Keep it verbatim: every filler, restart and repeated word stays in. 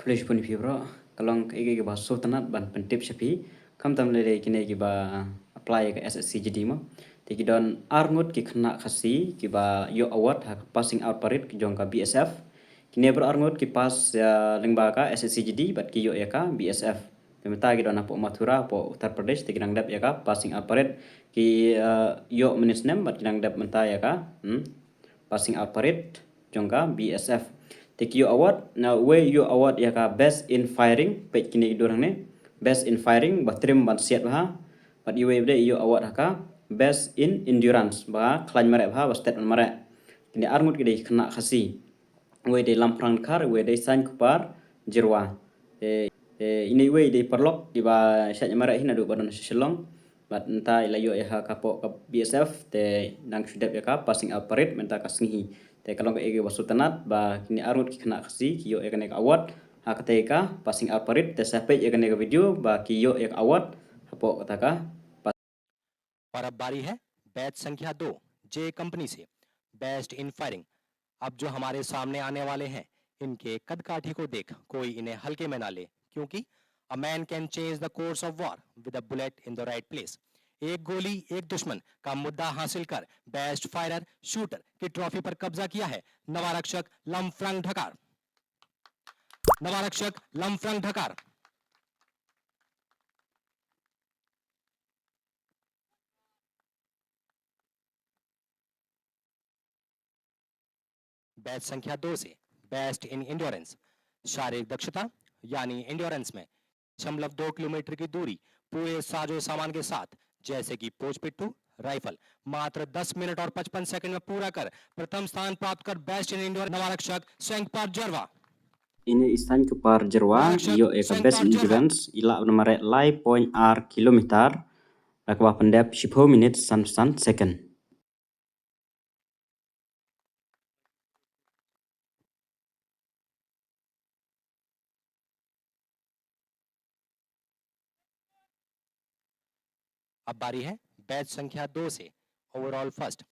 Khublei shibun ïa phi baroh, ka long kaei kaei kaba sngewtynnat ban pyntip sha phi. Khamtam lei lei kine kiba apply ïa ka S S C G D mo. Te ki don arngut ki khynnah Khasi kiba ïoh award ha ka passing out parade jong ka B S F. Kine baroh arngut ki pass ïa lyngba ka S S C G D bad ki ïoh ïa ka B S F. Te mynta ki don hapoh Mathura, hapoh Uttar Pradesh, te ki dang dep ïa ka passing out parade. Ki, eh, ïoh mynnin snem bad ki dang dep mynta ïa ka, hmm, passing out parade jong ka B S F. Te ki ïoh award, na uwei ïoh award ïa ka best in firing, peit kine ki dur hangne. Best in firing, ba trim ban siat bha. Bad iwei ba dei ïoh award ha ka best in endurance, ba khlaiñ mareh bha, ba stet ban mareh. Kine arngut ki dei khynnah Khasi. Uwei dei Lamprang Dkhar, uwei dei Sainkupar Jyrwa. Te, te ine iwei dei paralok kiba shait mareh hi naduh ba don sha Shillong. Bad mynta i la ïoh ïa ka hapoh ka B S F, te dang shu dep ïa ka passing out parade mynta ka sngi hi. Te ka long kaei kaba sngewtynnat ba kine arngut ki khynnah Khasi ki ïoh ïa kane ka award ha katei ka passing out parade. Te sa peit ïa kane ka video ba ki ïoh ïa ka award hapoh kata ka. और अब बारी है बैच संख्या दो, जे कंपनी से, बेस्ट इन फायरिंग। अब जो हमारे सामने आने वाले हैं, इनके कद काठी को देख कोई इन्हें हल्के में ना ले, क्योंकि a man can change the course of war with a bullet in the right place। एक गोली, एक दुश्मन का मुद्दा हासिल कर बेस्ट फायरर शूटर की ट्रॉफी पर कब्जा किया है नवारक्षक लमफ्रंग ढकार। नवारक्षक लमफ्रंग ढकार। बैच संख्या दो से, बेस्ट इन एंड्योरेंस। शारीरिक दक्षता यानी एंड्योरेंस में दशमलव दो किलोमीटर की दूरी पूरे साजो सामान के साथ, जैसे कि पोच पिट्ठू, राइफल, मात्र दस मिनट और पचपन सेकंड में पूरा कर प्रथम स्थान प्राप्त कर बेस्ट इन एंड्योरेंस नवारक्षक सैंकपार जरवा। Ine i Sainkupar Jyrwa i ïoh ïa ka best endurance, i lah ban mareh lai point ar kilometer da kaba pyndep shiphew minit san san second. अब बारी है बैच संख्या दो से, ओवरऑल फर्स्ट।